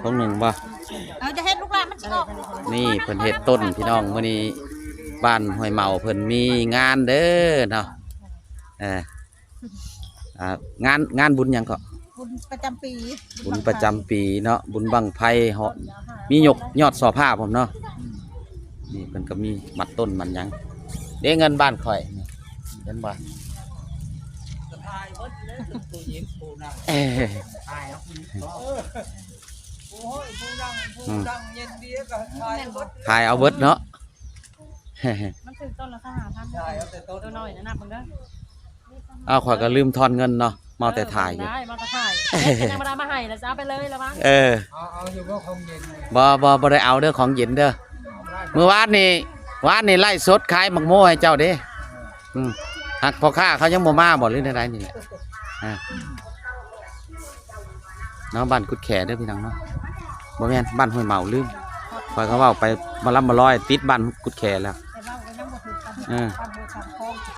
ຖົງໜຶ່ງບໍ່? ເອີ ຈະເຮັດລູກຫຼານມັນຊິອອກ. ນີ້ເພິ່ນເຮັດຕົ້ນພີ່ນ້ອງ ມື້ນີ້ບ້ານຫ້ວຍເໝົາເພິ່ນມີງານເດີເນາະ. ເອີ ອ່າ ງານ ງານບຸນຫຍັງເກາະ? ບຸນປະຈຳປີ ບຸນປະຈຳປີເນາະ ບຸນບັ້ງໄຟເນາະ ມີຍົກຍອດສໍ້ຜ້າພ້ອມເນາະ. ນີ້ເພິ່ນກໍມີມັດຕົ້ນມັດຫຍັງເດ້. ເງິນບ້ານຂ້ອຍນີ້ ເຫັນບໍ່? ເອີ ອືມ ຂາຍເອົາເບິດເນາະ. ມັນຖືກຕົ້ນລະຊາວຫ້າພັນ ໂຕນ້ອຍນະ ນັບເບິ່ງເດີ. ອ້າວ ຂ້ອຍກໍລືມທອນເງິນເນາະ ເມົາແຕ່ຖ່າຍຢູ່ ເອີ ເອົາໄດ້ ເອົາແຕ່ຖ່າຍ ເຮັດກໍຍັງບໍ່ໄດ້ມາໃຫ້ລະ ຈະເອົາໄປເລີຍລະວະ. ເອີ ເອົາ ເອົາຢູ່ບໍ່ ຂອງເຢັນ? ບໍ່ ບໍ່ ບໍ່ໄດ້ເອົາເດີ ຂອງເຢັນເດີ. ມື້ວານນີ້ ວານນີ້ໄລຟ໌ສົດຂາຍໝາກໂມໃຫ້ເຈົ້າເດ້. ອືມ ຫາກພໍ່ຄ້າເຂົາຍັງບໍ່ມາບໍ່ ຫຼືແນວໃດນີ້ແຫຼະ. ອ່າ ເນາະ ບ້ານກຸດແຂເດີພີ່ນ້ອງເນາະ ບໍ່ແມ່ນ ບ້ານຫ້ວຍເໝົາ ລືມ ຂ້ອຍກໍເວົ້າໄປມາລຳມາລອຍ ຕິດບ້ານກຸດແຂແລ້ວ. ເອີ